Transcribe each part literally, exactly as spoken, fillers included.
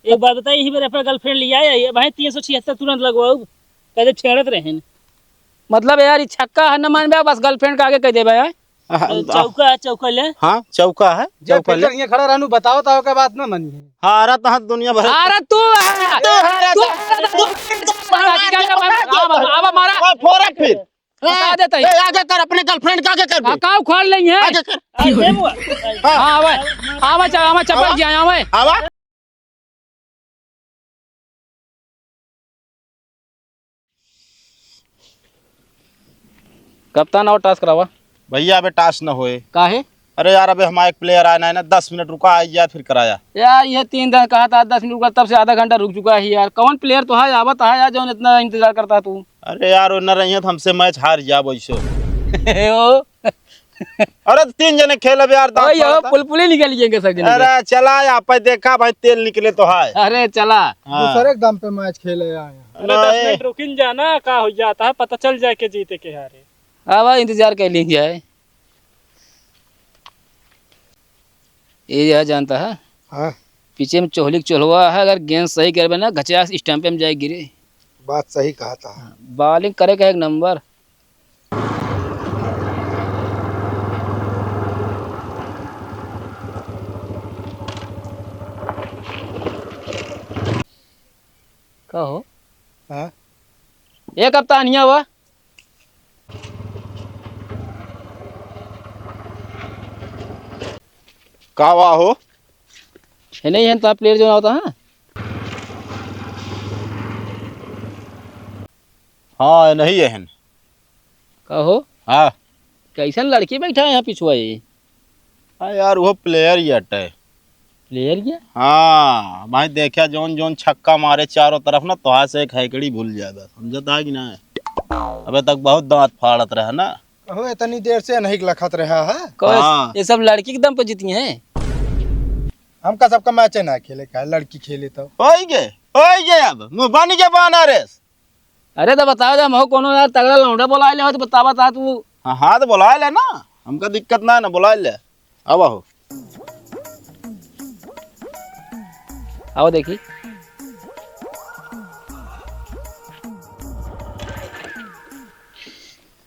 एक बात बताई, यही बेर अपना girlfriend लिया है, ये भाई तीन सौ छिहत्तर तुरंत लगवाऊ, कहते छेड़त रहेन। मतलब यार, ई छक्का है, न मानबे, बस girlfriend का आगे कह देबे यार। हाँ, तो चौका है, चौका ले। हाँ, चौका है, जे चौका ले। Fielder यहाँ खड़ा रहनु, बताओ तो के बात ना मानी है। हाँ, अरे तो हाँ, दुनिया भर। अरे तू, तू, तू, तू, तू, आवा, आवा, मारा। ओए, फोड़ा फिर। बता देता है। ए, आगे कर, अपने girlfriend का आगे कर हाँ, बे। का उखाड़ लेंगे? आगे कर। आगे मुआ। हाँ। हाँ, आवे। आवे, चा-, आवे, चप्पल आवा। किया, आवे। आवा। कप्तान, और task करावा। भैया, अबे task न होए। काहे? अरे यार, अबे हमारा एक player आया ना, ना, दस मिनट रुका, आई यार, फिर कराया। यार, ये तीन दिन कहा था, दस मिनट रुका, तब से आधा घंटा रुक चुका है यार। कौन player तो है, आवत है यार, जौन इतना इंतजार करता तू? अरे यार, वो न रही है तो हमसे match हार जाब वैसे। ओ। अरे, तीन जने खेलब यार, दांत ओए, यो, फाड़ता। पुलपुली निकल गए सब जने के। अरे, चला, यहाँ पे देखा भाई, तेल निकले तो है। अरे, चला। हाँ। दूसरे के दम पे match खेले आए हैं। अरे, दस नहीं। मिनट रुकिन जाना, का हो जाता है, पता चल जाए के जीते के हारे। अब इंतजार कर लीन जाए। ये यह जानता है? हाँ। पीछे में चोहली के चोहलवा है, अगर गेंद सही करबे ना, घचास stump पे में जाए गिरे। बात सही कहा था। हाँ, bowling करे का एक नंबर। का हो? हाँ? ए कप्तान, हियाँ आवा। का बा हो? है नहीं है तो player जो होता है। हाँ, नहीं है। का हो? हाँ। कैसन लड़की बैठा है यहाँ पिछुआ ये? हाँ यार, वो player ही अटे। Player क्या? हाँ, भाई, देखा, जौन जौन छक्का मारे चारों तरफ ना, तोहा से एक हैकड़ी भूल जाएगा, समझता है कि ना? अबे तक बहुत दांत फाड़त रहा ना। कहो, इतनी देर से नहीं लखत रहा है। कहो, हाँ। ये सब लड़की के दम पे जीती हैं। हमका सबका match ना खेले का, लड़की खेले तो। होई गे, होई गे, अब मुँह बन के बना रे। अरे तो बताओ, जब हमको कोनो यार तगड़ा लौंडा बोला ले हो तो बता, बता तू। हाँ, हाँ, तो बोला ले ना, हमका दिक्कत ना है ना, बोला ले। आवा हो। आओ देखी।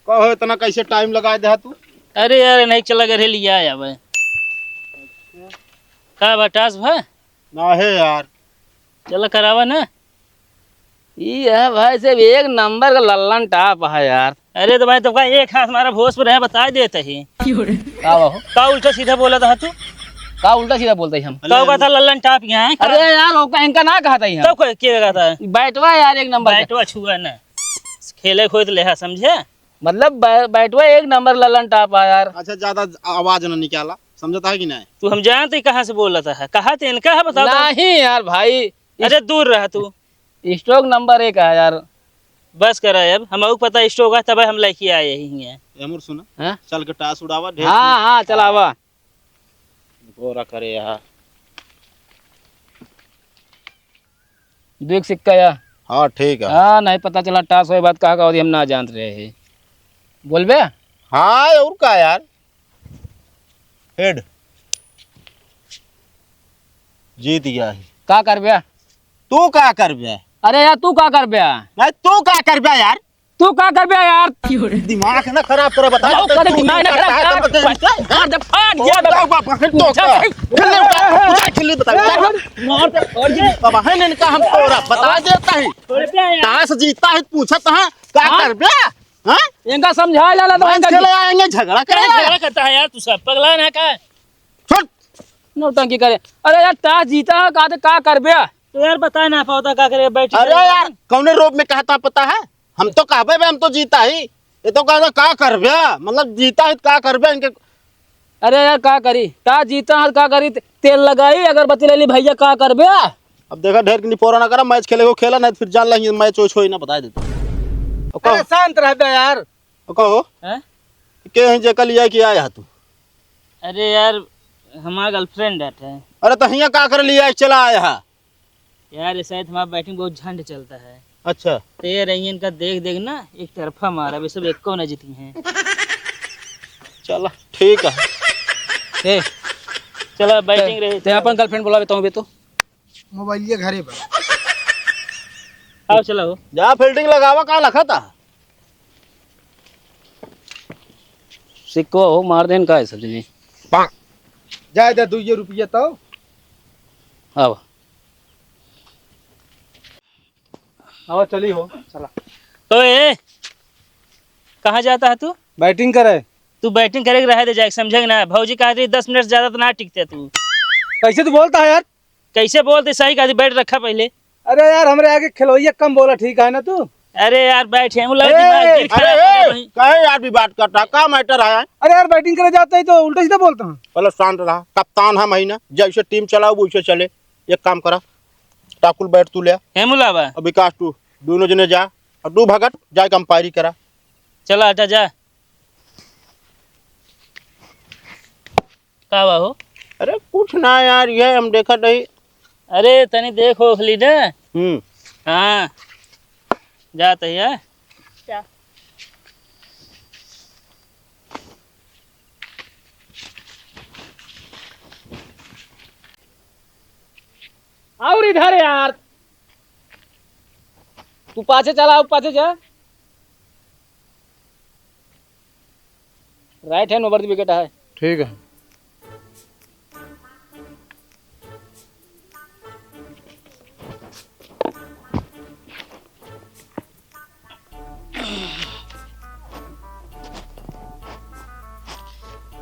कहो, इतना कैसे time लगा दे तू? अरे यार, नहीं चला, घर लिया आया भाई। का बा, task भा? ना है यार। चला करावा ना। ई है भाई साहब, एक नंबर का लल्लन टाप है यार। अरे तो भाई, तो का एक हाथ हमारा भोज पर है, बता देते ही। का बा हो? का उल्टा सीधा बोला था तू? का उल्टा सीधा बोलते ही हम? का कहता लल्लन टाप यहाँ है? अरे यार, ओका इनका ना कहता ही हम। तो कोई के कहता है? बैटवा यार, एक नंबर का। बैटवा छुआ ना। खेले खोद ले हा, समझे? मतलब बै-, बैटवा एक नंबर लल्लन टाप है यार। अच्छा, ज्यादा आवाज ना निकाला, समझता है कि नहीं? तू हम जानते ही कहाँ से बोलता है, कहाँ ते इनका है, बताओ तो। नहीं यार भाई। अरे दूर रहा तू। Stroke number एक है यार। बस करा अब, हमहू पता stroke है, तबे हम लेके आए ही हैं। ए, अमूर सुना, हाँ? चल के task उड़ावा, ढेर हाँ, सुना। हाँ, चलावा। गोरा करे यार। दो एक सिक्का या। हाँ, ठीक है। हाँ, नहीं पता चला task होए बाद कहाँ का होती, हम ना जानत रहे हैं। बोलबे? हाँ, और का यार? Head। जीत गया है। का करबे? तू का करबे? अरे यार, तू का करबे? नहीं, तू का करबे यार? तू का करबे यार? दिमाग ना खराब करे, बता। जाओ, करे तू दिमाग ना खराब कर। कर। मार दे, फाट गया। और का बा-, बा-, तो का? खेलने बता, बता, खेलने बता, बता। मार दे, और ये बाबा है ने इनका हम तोरा बता देता है। छोड़ दे यार। कहाँ से जीता है, पूछत है, का हाँ? करबे? हाँ? इनका समझा ला, ला तो मैं इनका चले आएंगे, झगड़ा करेंगे। झगड़ा करता है यार, तू सब पगला ना का? छोड़। नौटंकी करे। अरे यार, task जीता है, का, का करबे? तो यार, बता ना पावता, का करे, बैठ अरे के। यार, कौने रूप में कहता पता है? हम तो कहबे बे, हम तो जीता ही। ये तो कहता, का करबे? मतलब, जीता ही तो का करबे इनके? अरे यार, का करी? Task जीता है, का करी? ते-, तेल लगाई, अगरबत्ती ले ली, भैया, का करबे? अब देखा, ढेर के निपोरा ना करा, match खेले को खेला, नहीं तो फिर जान लेंगे, match वैच होई ना, बता देते। अब कहो। अरे, शांत रह बे यार। अब कहो। हैं? के हैं जेका लिया कि आया तू? अरे यार, हमारा girlfriend है। अरे, तो हियाँ का कर लिया, चला आया है? यार, ये शायद हमारा batting बहुत झंड चलता है। अच्छा। तो ये रही इनका देख देख ना, एक तरफा मारा, वे सब एको ना जीती हैं। चला, ठीक है। ए, चला, batting ते, रही, ते चला। अपन girlfriend बुलावे तो बे तो। मोबाइलिया घरे बा। आओ, चला हो। जा fielding लगावा, का लखत ह? सिक्को हो, मार देन का है सब्जी? जाए दे, दुइये रुपया तो। आवा। आवा, चली हो, चला। ओए, कहाँ जाता है तू? Batting करे। तू batting करे के रहे दे जाए, समझे कि ना? भौजी कहा रही, "दस मिनट से ज्यादा तो ना टिकते तू।" कैसे तू बोलता है यार? कैसे बोलते, सही कहा, बैठ रखा पहले। अरे यार, हमरे आगे खिलवैया कम बोला, ठीक है ना तू? अरे यार, बैठ, हम लोग ए, दिमाग गिर अरे, खराब हो ए, गया भाई। काहे यार विवाद करता? का matter है? अरे यार, batting करे जाते ही तो उल्टा सीधा बोलता हूँ। पहले शांत रहा, कप्तान हम ही ना, जैसे team चलाओ वैसे चले। एक काम करा, टाकुल bat तू ले, हेमुला बा। और विकास तू, दोनों जने जा, और दू भगत जाए के umpire करा। चला हटा जा। का बा हो? अरे कुछ ना यार, ये हम देखत हई। अरे तनी देख ओख ली ना। हम्म। हाँ, जात है। जा। और इधर यार, तू पाछे चला, पाछे जा। Right hand over the wicket है। ठीक है।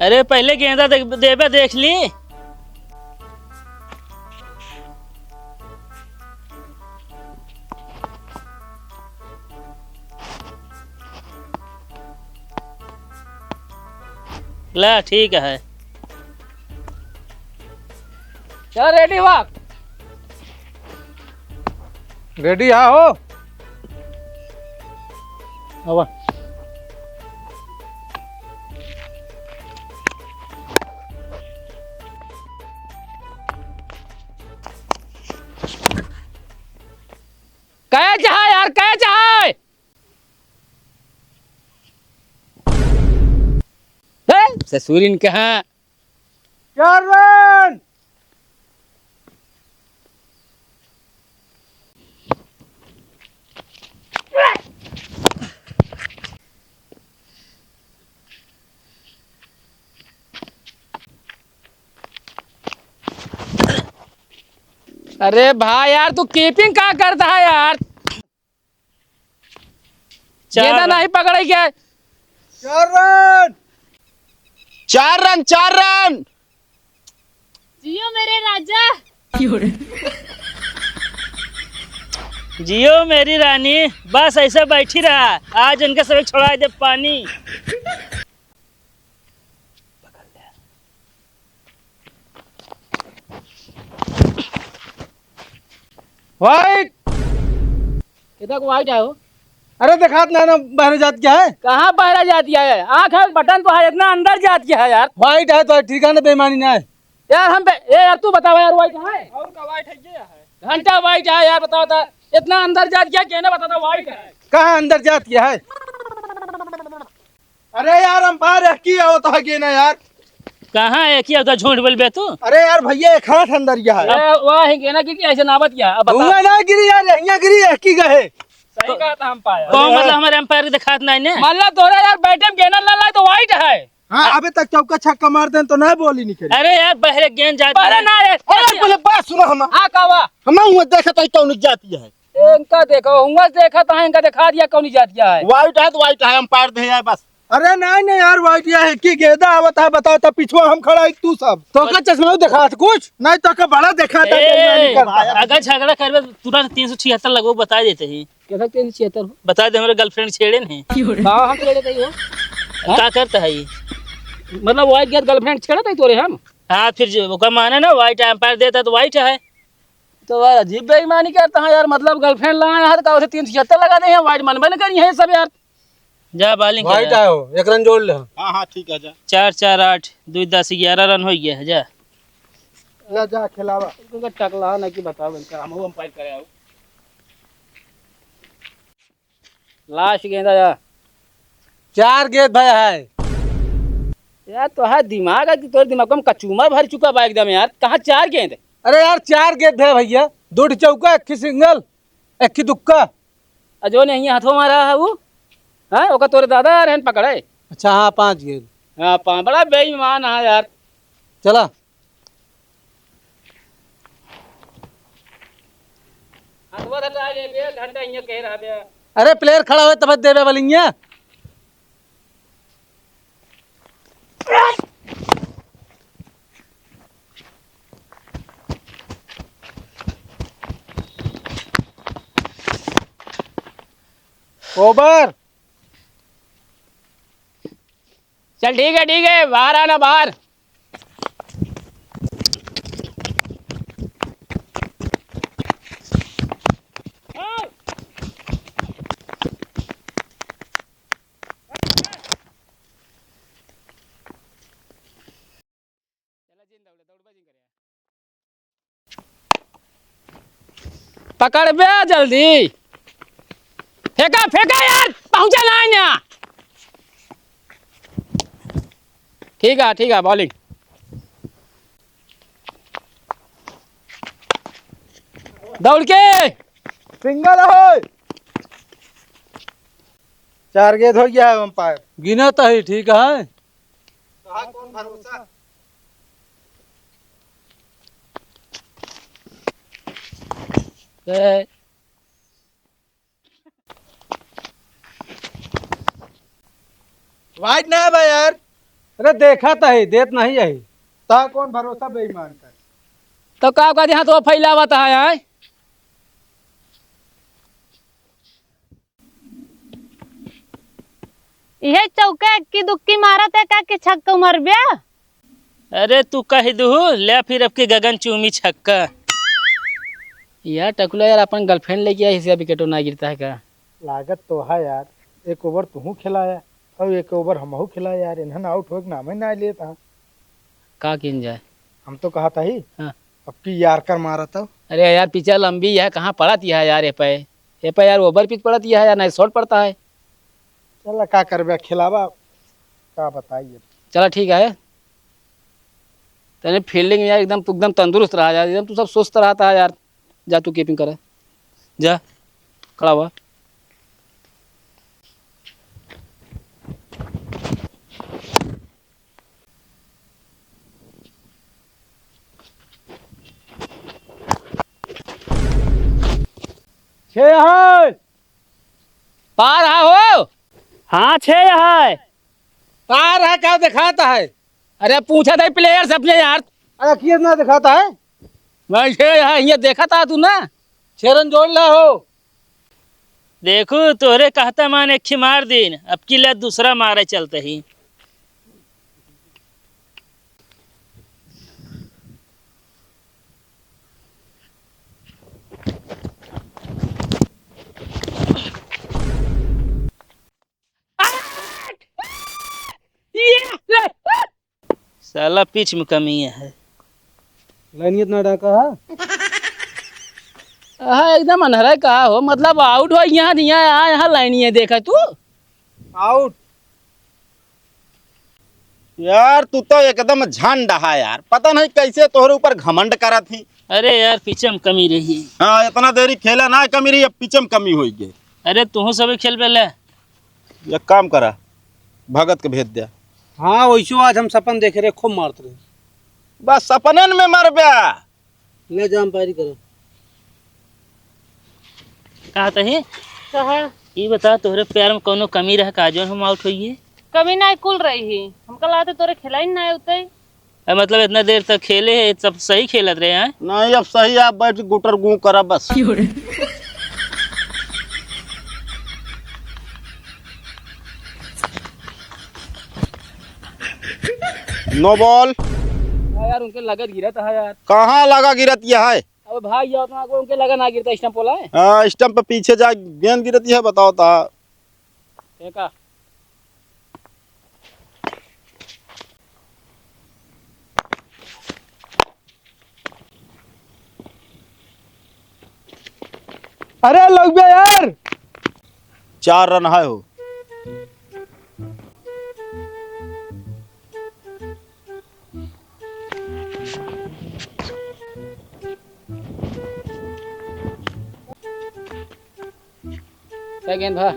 अरे पहले गेंदा देख, देबे देख ली। ला, ठीक है। चल, ready हुआ? Ready हा हो? आवा। Catch है यार, catch है। ए, ससुरिन कहाँ? चार run। अरे भाई यार, तू keeping का करता है यार? चार गेंदा run। नहीं पकड़े क्या? चार run। चार run, चार run। जियो मेरे राजा। जियो मेरी रानी, बस ऐसे बैठी रहा, आज इनके सब छोड़ा दे पानी। Wide। कितना को wide है हो? अरे देखात ना, ना बहरे जात क्या है? कहाँ बहरे जात क्या है? आँख है, button तो है, इतना अंदर जात क्या है यार? Wide है तो ठीक है ना, बेईमानी ना है। यार हम बे-, ए यार तू बतावा यार, wide है? और का wide है, ये है। घंटा wide है यार, बतावा ता, इतना अंदर जात क्या, कहने बताता wide है। कहाँ अंदर जात क्या है? अरे यार, umpire एक ही आवत है कि ना यार? कहाँ एक ही आवत है, झूठ बोलबे तू? अरे यार भैया, एक हाथ अंदर गया है। ए, वाह, है कि ना, कि ऐसे नावत क्या? अब बता। हुआ ना गिरी यार, यहाँ गिरी, एक ही गए। सही कहा था umpire। कौन अरे मतलब यार। हमारे umpire के दिखात नहीं ने? मतलब तोरा यार बैटे में गेंद ना लाए तो wide है। हाँ, अबे तक चौका छक्का मार देन तो ना बोली निकली। अरे यार, बहरे गेंद जात बहरे नहीं। ना यार। अरे पहले बात सुनो हम। हाँ, कहवा? हम हुआ देखत है कौन जाती है। इनका देखो, हुआ देखा था, इनका दिखा दिया कौन जात क्या है। Wide है तो wide है, umpire दे है बस। अरे नहीं, नहीं यार, wide क्या है कि गेंदा आवत है, बताओ तो पिछुआ हम खड़ा है, तू सब। तो का चश्मा दिखा था कुछ? नहीं तो का बड़ा देखा था, ए, बेईमानी करता है। अगर झगड़ा करबे, तुरंत तीन सौ छिहत्तर लगो, बता देते ही। कैसा तीन सौ छिहत्तर हो? बता दे, हमारे girlfriend छेड़े नहीं। हाँ, हम छेड़े थे हो। का करता है ये? मतलब wide गया girlfriend छेड़े थे तोरे हम? हाँ, फिर जो ओका माने ना, wide umpire देता तो wide है। तो यार अजीब बेईमानी करता है यार, मतलब girlfriend लाए हैं, का उसे तीन सौ छिहत्तर लगा दे हैं, wide मनबे न करी है सब यार। जा bowling कर। Wide आयो, एक run जोड़ ले। हाँ, हाँ, ठीक है, जा। चार चार आठ, दुई दस, ग्यारह run हो गया है, जा। ले जा, खिलावा। इनका टकला ना कि बताओ, इनका हम umpire करे आओ। Last गेंद आया। चार गेंद भय है। यार, तो है दिमाग है कि तोरे दिमाग में कचूमर भर चुका बा एकदम यार। कहाँ चार गेंद? अरे यार, चार गेंद है भैया। दो ठी चौका, एक ठी सिंगल, एक ठी दुक्का। अ जौन यहीं हथवा मारा है उ, हाँ, ओका तोरे दादा रहन पकड़े। अच्छा, हाँ, पाँच गेंद। हाँ, पाँच, बड़ा बेईमान है यार। चला। हथवा धर ले, एक घंटा हियाँ कहे रहबे। अरे, player खड़ा होए तब देबे बलिंगिया। Over। चल ठीक है, ठीक है, बाहर आना, बाहर। पकड़ बे जल्दी। फेंका, फेंका यार, पहुंचा ना है ना। ठीक है, ठीक है, bowling। दौड़ के। Single है। चार गेंद हो गया है umpire। गिना तो ही ठीक है। कहा कौन भरोसा? ए। Wide ना है भाई यार। अरे देखा तो है, देत नहीं है। ता कौन भरोसा बेईमान कर? तो का कहते हाथ वो फैलावत है, आय? इहे चौका एक्की दुक्की मारत है का कि छक्का मारब्या? अरे तू कह दुहु, ले फिर अब के गगन चूमी छक्का। यार टकुला यार, अपन girlfriend लेके आई, इसे विकेटो ना गिरता है का? लागत तो है यार, एक over तुहू खिलाया और एक over हमहू खिलाया यार, इन्हन out होए के नाम ही ना लेता। का किन जाए? हम तो कहा था ही, हाँ। अब की Yorker मारा था। अरे यार, पिचा लंबी है, कहाँ पड़त यह यार, ए पे, ए पे यार, over pitch पड़त यह यार, नहीं short पड़ता है। चला, का करबे, खिलावा, का बताई अब। चला, ठीक है, तने fielding में यार एकदम, तू एकदम तंदुरुस्त रहा यार, एकदम तू सब सुस्त रहता है यार। जा तू keeping करे, जा, खड़ा हुआ। छे है। पार है हो। हाँ, छे है। पार है, का दिखाता है? अरे, पूछा था player से अपने यार। अरे, कितना दिखाता है? भाई, छे है, ये देखा था तू ना? छे run जोड़ ला हो। देखू, तोहरे कहता मान एक खी मार दीन, अब की ले दूसरा मारे चलते ही। साला pitch में कमी है। लाइनियत ना डाका है। हाँ, एकदम अन्हरा का हो, मतलब out हो यहाँ, यहाँ, यहाँ, यहाँ लाइनियत देखा तू। Out। यार, तू तो एकदम झंड हा यार, पता नहीं कैसे तोहरे ऊपर घमंड करत ही। अरे यार, pitch में कमी रही। हाँ, इतना देरी खेला ना कमी रही, अब pitch में कमी होई गई। अरे, तू सभी खेल पहले। एक काम करा, भगत के भेज दे। हाँ, वैसो आज हम सपन देखे रहे, खूब मारत रहे। बस सपनन में मरबे। ले जा, umpire करो। कहा तही? कहा? ई बता, तोहरे प्यार में कौनो कमी रह का, जौन हम out होइए? कमी ना कुल रही ही। हमका लागत तोरे खिलाई ना उतई। ए, मतलब, इतना देर तक खेले है, सब सही खेलत रहे हैं? नहीं, अब सही आप बैठ के गुटर गूं करा बस। No ball। हाँ यार, उनके लगत गिरत है यार। कहाँ लगा गिरत यह है? अब भाई, ये उतना को उनके लगा ना गिरता, stump वाला है। हाँ, stump पे पीछे जा गेंद गिरती है, बताओ ता। फेंका। अरे लग गया यार। चार run है हो। का गेंद भा?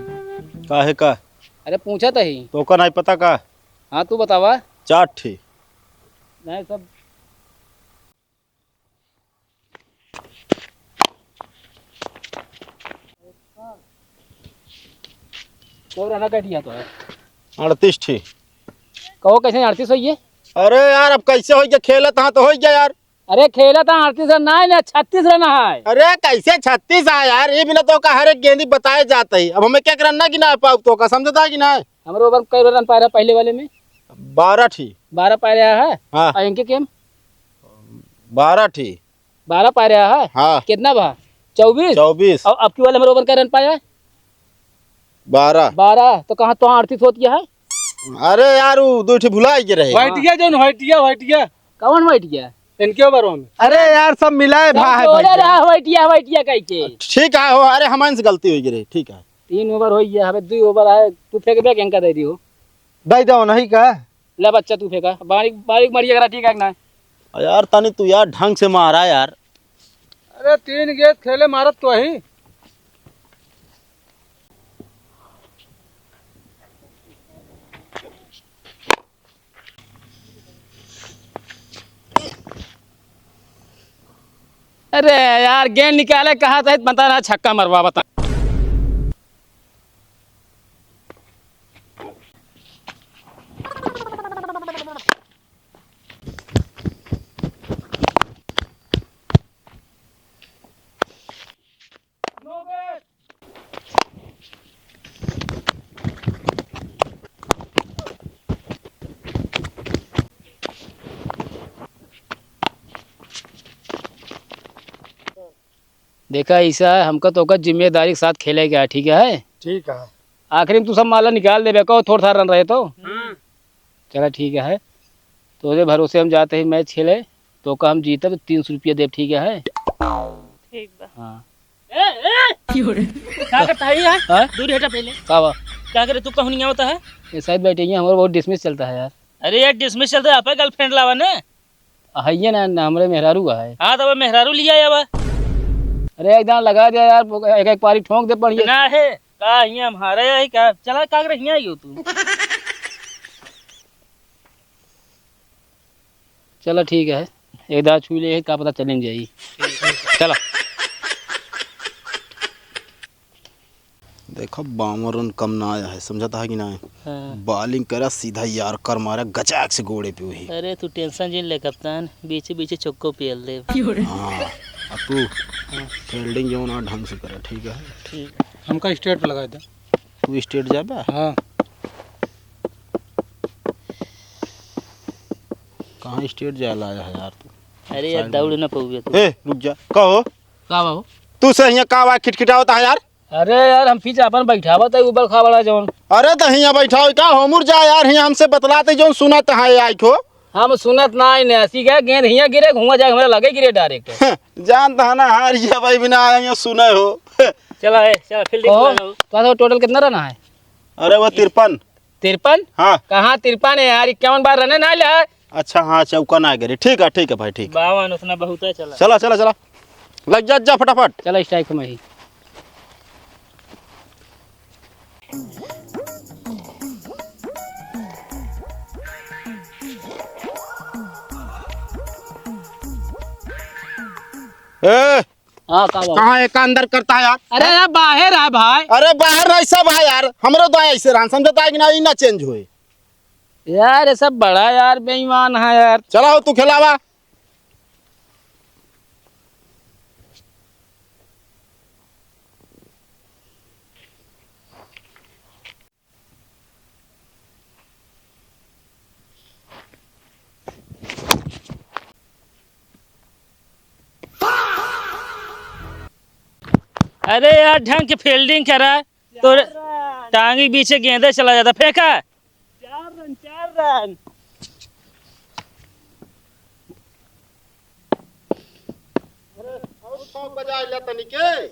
काहे का? अरे पूछा त ही। तोका नाहीं पता का? हाँ, तू बतावा। चार ठी। नहीं, सब तो रहना कह दिया तो है। अड़तीस ठी। कहो कैसे अड़तीस होइए? अरे यार, अब कैसे होइए? खेलत हाँ तो होइए यार। अरे खेलत हाँ अड़तीस रन ना है ना, छत्तीस रन है। अरे कैसे छत्तीस है यार? ये बिना तोका हर एक गेंदी बताए जात ही। अब हमें क्या करना कि ना पाऊ तोका, समझता है कि ना? हमरो ओवर कै रन पाए रहा पहले वाले में? बारह ठी। बारह पाए रहा है? हाँ। और इनके केम? बारह ठी। बारह पाए रहा है? हाँ। कितना बा? चउबीस? चउबीस। और अब की वाले हमरो ओवर कै रन पाया? बारह। बारह, तो कहाँ तो अड़तीस होत है? अरे यार, वो दो ठी भुला के रहे। व्हाइटिया जौन, व्हाइटिया, व्हाइटिया। कौन व्हाइटिया? इनके ओवर में। अरे यार, सब मिलाए सब भा है जोड़े भाई। रहा व्हाइटिया, व्हाइटिया कह के। ठीक है हो, अरे हमारे से गलती होइ गई रही, ठीक है। तीन ओवर होइ गया, अबे दो ओवर आए, तू फेंक दे, इनका दे दियो। दे दो नहीं का? ले बच्चा तू फेंका, बारीक, बारीक मारिए करा, ठीक है कि ना? यार तनी तू यार ढंग से मारा यार। अरे तीन गेंद खेले मारत तो ही। अरे यार, गेंद निकाले कहा था, पता ना, छक्का मरवा बता। देखा, ऐसा है, हमका तो ओकर जिम्मेदारी के साथ खेले के है, ठीक है? ठीक है। आखिरी में तू सब माला निकाल देबे, कहो थोड़ा सा रन रहे तो। हाँ। चला, ठीक है, तोरे भरोसे हम जाते ही मैच खेले, तोका हम जीतब तो तीन सौ रुपया देब, ठीक है? ठीक बा। हाँ। ए, ए! का करता है ये? हाँ? दूर हटा पहले। का बा? का करे तू, कहूँ नहीं आवता है? ये शायद बैठे ही हैं, हमारा बहुत डिसमिस चलता है यार। अरे यार, डिसमिस चलता है, आपका गर्लफ्रेंड लावा ने। हइये ना, ना हमरे मेहरारू है। हाँ, तो अब मेहरारू लिया आवा। अरे एक दान लगा दिया यार, एक एक पारी ठोंक दे बढ़िया। ना है, का हियाँ हमारा है का? चला, का करे हियाँ आइयो तू? चला ठीक है, एक दान छू ले, का पता चलें जाई। चला। देखो, बामर उन कम ना आया है, समझता है कि ना? हाँ। बॉलिंग करा सीधा यार, कर मारा गचाक से गोड़े पे वही। अरे, तू टेंशन जिन ले कप्तान, बीचे बीचे चौको पेल दे। हाँ, अब तू फील्डिंग जो ना ढंग से करा, ठीक है? ठीक। हमका स्ट्रेट पे लगा दे। तू स्ट्रेट जाबा? हाँ। कहाँ स्ट्रेट जाए लाया है यार तू? अरे यार, साइड दौड़ में। ना पउबे तू। ए, रुक जा। कहो। का बाबू? तू से हियाँ का बा खिटखिटावत है यार? अरे यार, हम पीछे अपन बैठावत है, ऊबड़ खाबड़ है जौन। अरे तो हियाँ बैठाओ का, होमुर जा यार, हियाँ हमसे बतलाते जौन सुनत है आई को। हम सुनत ना आई ने, ऐसी गए गेंद हियाँ गिरे, घुमा जाए, हमरा लगे गिरे डायरेक्ट। जानत है ना हार ये भाई बिना आए हियाँ सुने हो। चला है, चला फील्डिंग कहो, करा लो। तो टोटल कितना रन है? अरे वो तिरपन। तिरपन? हाँ। कहाँ तिरपन है यार, इक्यावन बार रन है ना ले। अच्छा, हाँ, चौका ना गिरे। ठीक है, ठीक है भाई, ठीक। बावन उतना बहुत है, चला। चला, चला, चला। लग जा, जा फटाफट। चला, स्ट्राइक में ही। ए, हाँ, का बात? कहाँ एक अंदर करता है यार? अरे यार, बाहर है भाई। अरे बाहर नहीं, सब है यार। हमरो तो ऐसे रहन, समझता है कि ना, ई ना चेंज होए। यार, ये सब बड़ा यार बेईमान है यार। चला हो, तू खेलावा। अरे यार, ढंग के फील्डिंग करा, तो चार रन। टांगी पीछे गेंदे चला जाता, फेंका। चार रन, चार रन। अरे, और छक्का बजा ले तनी के।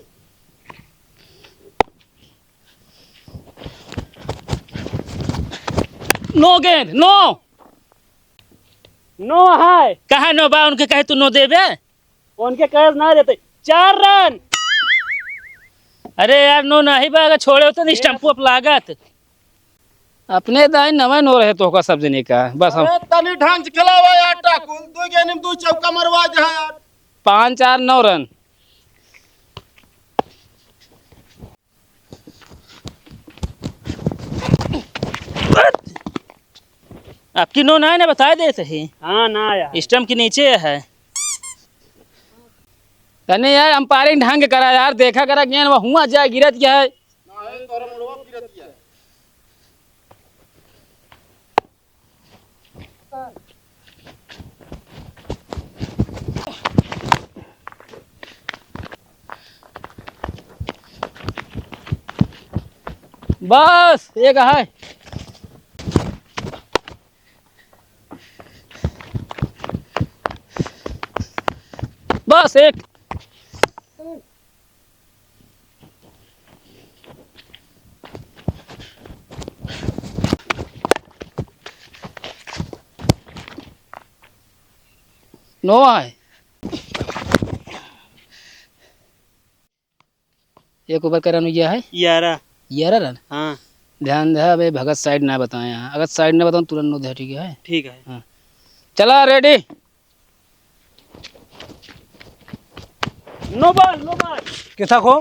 नो गेंद, नो। नो है। कहाँ नो बा? उनके कहे तू नो देबे? उनके कहे ना देते। चार रन। अरे यार, नो नाही बा, अगर छोड़े होते तो stump up लागत। अपने दाई नवे नो रहे तोहका सब जने का, बस हम अरे तनी ढंग से खेलावा यार, टाकुल, दू गेंद में दू चौका मरवा दे यार। पाँच चार नौ रन। आपकी नो ना है ना, बताए देत ही। हाँ, ना आया। Stump के नीचे है। तने यार, umpiring ढंग करा यार, देखा करा गेंद वो हुआ जाए, गिरत क्या है। ना है, तोरा मुड़वा गिरत क्या है। बस, एक है। बस, एक। नोवा है। एक over का run हो गया है? ग्यारह। ग्यारह run? हाँ। ध्यान दे, अबे भगत side ना बताए हैं। अगर side ना बताऊँ, तुरंत नो दे, ठीक है? ठीक है। हाँ। चला, ready। No ball, no ball। किसा को?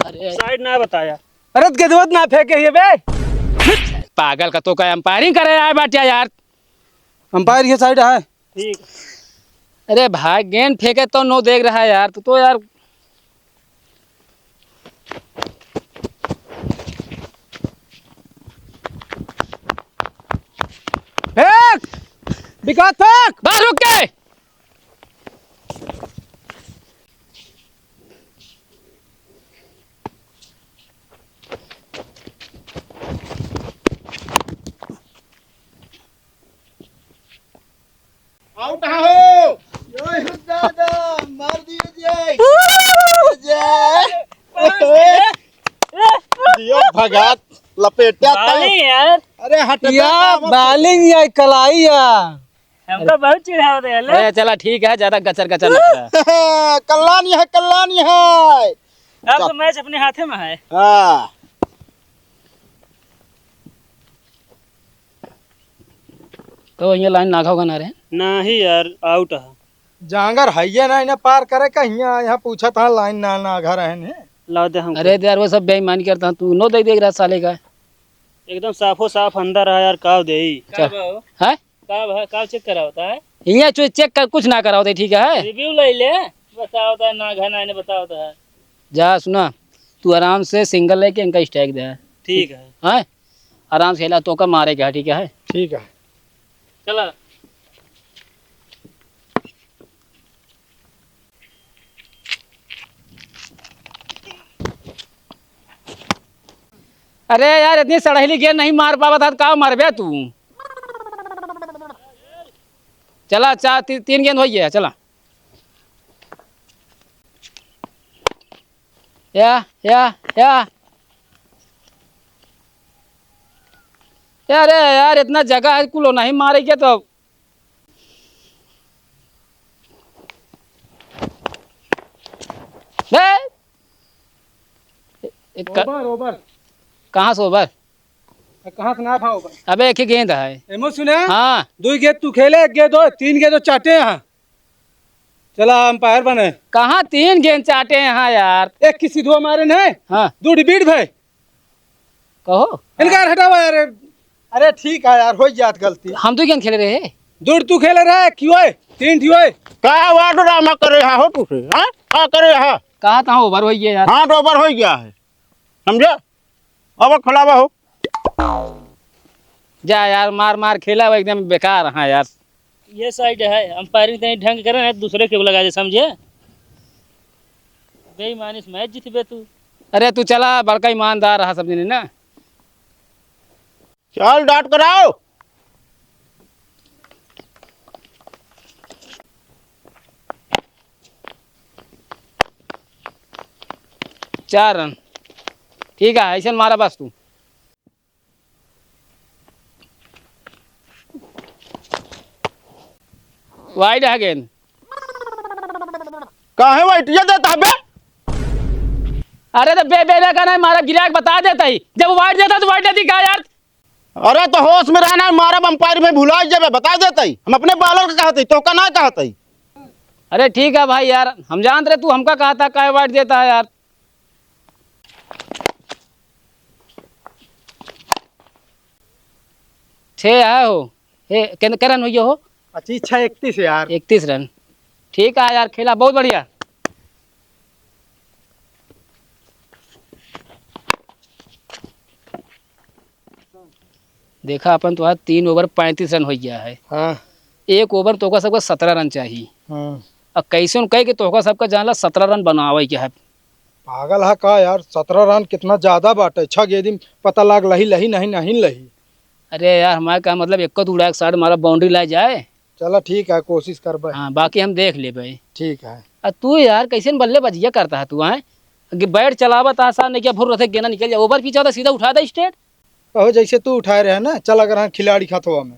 अरे। Side ना बताया। अरे, तो गेंदवा ना फेंके ये बे। पागल का तो का umpiring करे आए बाटिया यार। Umpire ये side है। ठीक। अरे भाई, गेंद फेंके तो नो देख रहा है यार, तू तो यार। फेंक! विकास फेंक! बस रुक के। Out हो। जय हो दादा, मार दिए जय। जय। दियो भगत, लपेटा तो। Bowling यार। अरे हट या तो, mama। Bowling या कलाई या। हमको बहुत चिढ़ावत है, ले। अरे चला ठीक है, ज्यादा गचर गचर ना करा। कल्याण है, कल्याण है। अब तो चल। Match अपने हाथे में है। हाँ। तो ये line नाघा होगा ना रे? नाही यार, out है। जांगर है ये ना, इन्हें पार करे का हियाँ, यहाँ पूछा था line ना, नाघा रहे ने। लाओ दे हमको। अरे यार, वो सब बेईमानी करता, तू नो दे देख रहा साले का। एकदम साफो साफ अंदर है यार, काव देई। चल। का बा हो? हैं? का बा, का check करावता है? हियाँ चो-, check कर, कुछ ना करावता है, ठीक है? Review ले ले, बतावता है, नाघा ना, इन्हें बतावता है। जा सुना, तू आराम से single लेके इनका strike दे। ठीक है। हैं? आराम से हिला, तोका मारे के है, ठीक है? ठीक है। चला। अरे यार, इतनी सड़हली गेंद नहीं मार पावत है, तो का मारबे तू? चला, चार, ती-, तीन गेंद होइ गया, चला। या, या, या। अरे यार, इतना जगह है, कुलो नहीं मारे के तो। बे! ए, ए, क-, Over, over। कहाँ से over? कहाँ से ना था over? अबे, एक ही गेंद है। एमो सुना? हाँ। दो गेंद तू खेले, एक गेंद दो, तीन गेंद तो चाटे हैं। चला, umpire बने। कहाँ तीन गेंद चाटे हैं यार? एक किसी दो मारे नहीं? हाँ। दो डिबीट भाई। कहो। इनका यार हटावा यार। अरे ठीक है यार, हो जात गलती। हम दो गेंद खेले रहे। दो तू खेले रहे, क्यों है? तीन ठियो है। का वार ड्रामा करे हा हो तू से, हाँ? का करे हा? कहा था over हो गया यार। हाँ, तो over हो गया है, समझे? अब खिलावा हो। जा यार, मार मार खेला, वो एकदम बेकार, हाँ यार। ये side है, umpiring तनी ढंग करे ना, दूसरे के लगा दे, समझे? बेईमानी से match जीतबे तू। अरे तू चला, बड़का ईमानदार रहा सब जने ना। चल, dot कराओ। चार run। ठीक है, ऐसे मारा बस तू। Wide है गेंद। काहे वाइटिया देता है बे? अरे तो बे, बे, बे का नहीं मारा, गिराक बता देता ही। जब वाइड देता तो वाइड देती का यार? अरे तो होश में रहना, मारब umpire में भुला जाबे, बता देता ही। हम अपने bowler का कहते ही, तोहका ना कहते ही। अरे ठीक है भाई यार, हम जानत रहे तू हमका कहता, काहे वाइड देता है यार। छे है हो। ए, के, के रन होइए हो? पच्चीस छः इकतीस यार। इकतीस रन। ठीक है यार, खेला बहुत बढ़िया। देखा अपन तो आज तीन over पैंतीस रन हो गया है। हाँ। एक over तो ओकर सबका सत्रह रन चाहिए। हाँ। अब कैसे उन कहे कि तोहका सबका जानला सत्रह रन बनावे के है। पागल है का यार, सत्रह रन कितना ज्यादा बाटे। छह गेंद में पता लाग लही, लही, नहीं, नहीं लही। अरे यार, हमारे का मतलब, एको तो उड़ा के shot मारा, boundary ला जाए। चला ठीक है, कोशिश करबे। हाँ, बाकी हम देख लेबे। ठीक है। आ तू यार, कैसे न बल्लेबाजिया करता है तू, हैं? कि bat चलावत है, साथ नहीं क्या, भुर्र से गेंदा निकल जाए, over pitch होता, सीधा उठा दे straight। कहो, जैसे तू उठाए रहे ना, चला कर हाँ खिलाड़ी खतवा में।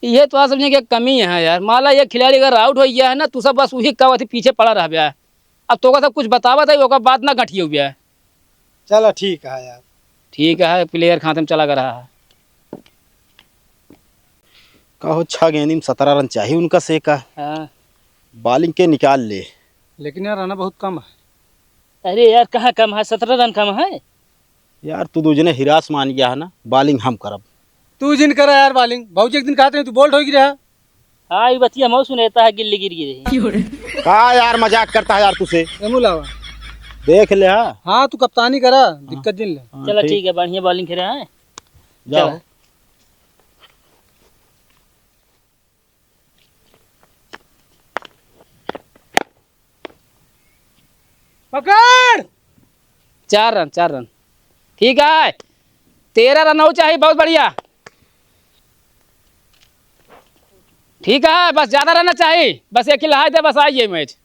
ये तो आप समझे कि कमी है यार। मान ला, ये खिलाड़ी अगर out हो गया है ना, तू सब बस वही का वही पीछे पड़ा रह गया है। अब तोका सब कुछ बतावत है, ओकर बात ना गठिए हुआ है। चला ठीक है यार। ठीक है, player खाते में चला कर रहा है। कहो, छह गेंदी में सत्रह रन चाहिए उनका से का। हाँ। Bowling के निकाल ले। लेकिन यार, रन बहुत कम है। अरे यार, कहाँ कम है? सत्रह रन कम है? यार, तू दो जने हिरास मान गया है ना, bowling हम करब। तू जिन करा यार bowling, भौजी एक दिन कहते हैं तू bolt हो गिरा। हाँ, ये बतिया मऊ सुनेता है, गिल्ली गिर गिरी। का यार, मजाक करता है यार तुझसे। एमू लावा। देख ले, हाँ। हाँ, तू कप्तानी करा, हाँ। दिक्कत जिन ले। हाँ, चला ठीक। ठीक है, बढ़िया bowling खेले हैं। जाओ। चला। पकड़। चार रन, चार रन। ठीक है, तेरह रन हो चाहिए, बहुत बढ़िया। ठीक है, बस ज्यादा रन चाहिए, बस एक ही लहाई दे, बस आइए मैच।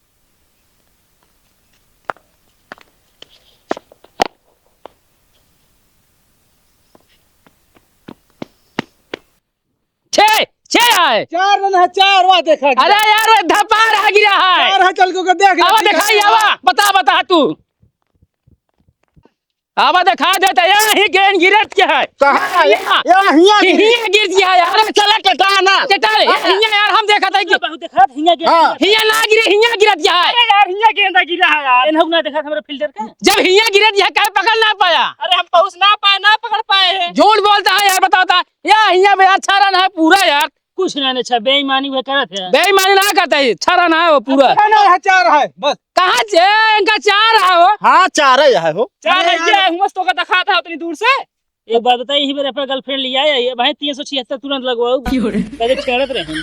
छे, छे आए। चार रन है, चार, वाह देखा गिरा। अरे यार, वो धपार आ गिरा है। चार है, चल को देख ले, आवा ठीक है। दिखाई, आवा, बता, बता तू। आवा दिखा दे तो, या ही गेंद गिरत क्या है? कहाँ है? या। या हिया गिर। हिया गिर गया है यार। अरे चला चटा ना। चटा रे, हाँ। हिया यार, हम देखा था कि बहुत देखा, हिया गिर हाँ। गया। हिया ना गिरे, हिया गिरत क्या है? अरे यार, हिया गेंदा गिरा है यार। एनहु ना देखा हमारे fielder का? जब हिया गिरत क्या है, काहे पकड़ ना पाया? अरे हम पहुँच ना पाए, ना पकड़ पाए हैं। झूठ बोलता है यार, बताओ ता। या हिया में अच्छा रन है पूरा यार। कुछ ना, अच्छा बेईमानी हुए करत है। बेईमानी ना करता है, अच्छा रन है वो पूरा। अच्छा रन है, चार है, बस। कहाँ से? इनका चार है वो। हाँ, चार है वो। चार है, अरे ये यार। हुमस तो का दिखा था उतनी दूर से। एक बात बताई, यही मेरे अपना girlfriend लिया है, ये भाई तीन सौ छिहत्तर तुरंत लगवाओ। क्यों रे? पहले छेड़त रहे।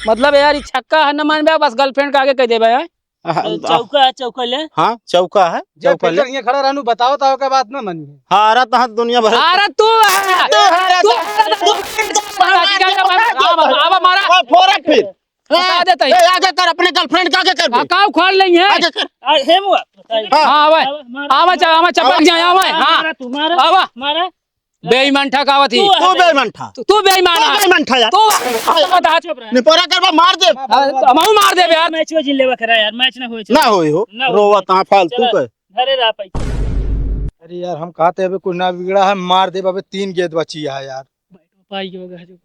मतलब यार, ये छक्का है ना मान बे, बस girlfriend का आगे कह दे भाई। हाँ, चौका है, चौका ले। हाँ, चौका है, जे चौका ले। Fielder यहाँ खड़ा रहनु, बताओ तो का बात ना मानी है। हारा तो हाँ दुनिया भर। हारा तू है। तू है, तू तू है, तू है। आवा, आवा, मारा। हाँ, फोरक फिर। बता देता ही। ए, आगे कर, अपने girlfriend का आगे कर हाँ, बे। का उखाड़ लेंगे? आगे कर। आ, हे मुआ। हाँ। हाँ, आवा। आवा, मारा। आवा, चल, आवा, चपक आवा। जाए, आवा, हाँ। मारा, तू मारा। आवा। मारा। बेईमान ठकावत ही। तू तू बेईमान ठा। तू, तू बेईमान तू है। बेईमान ठा यार। तू बता। चुप रह। निपोरा करबा मार दे। हाँ, तो हमहू मार देबे यार। Match हो जिन लेवा करा यार, match ना होए। ना होए हो। ना होए। रोवा ता फालतू चला, के। घरे रह पाई। अरे यार, हम कहते अबे कुछ ना बिगड़ा है, मार देबे, अबे तीन गेंद बची है यार। पाई के बगैर जो।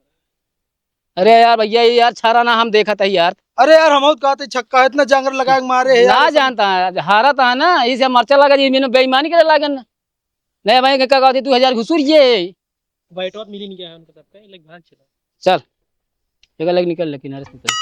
अरे यार भैया, ये यार छारा ना हम देखत है यार। अरे यार, हम कहते छक्का है, इतना जांगर लगा के मारे है यार। ना जानता है, हारत है ना, इसे मरचा लगा जी, मैंने बेईमानी करे लागन ना। नहीं भाई, का कहती दो हजार घुसुर ये। बैटवा मिली नहीं गया है उनका सबका, ये लोग भाग चला। चल, ये लग निकल ले किनारे से निकल।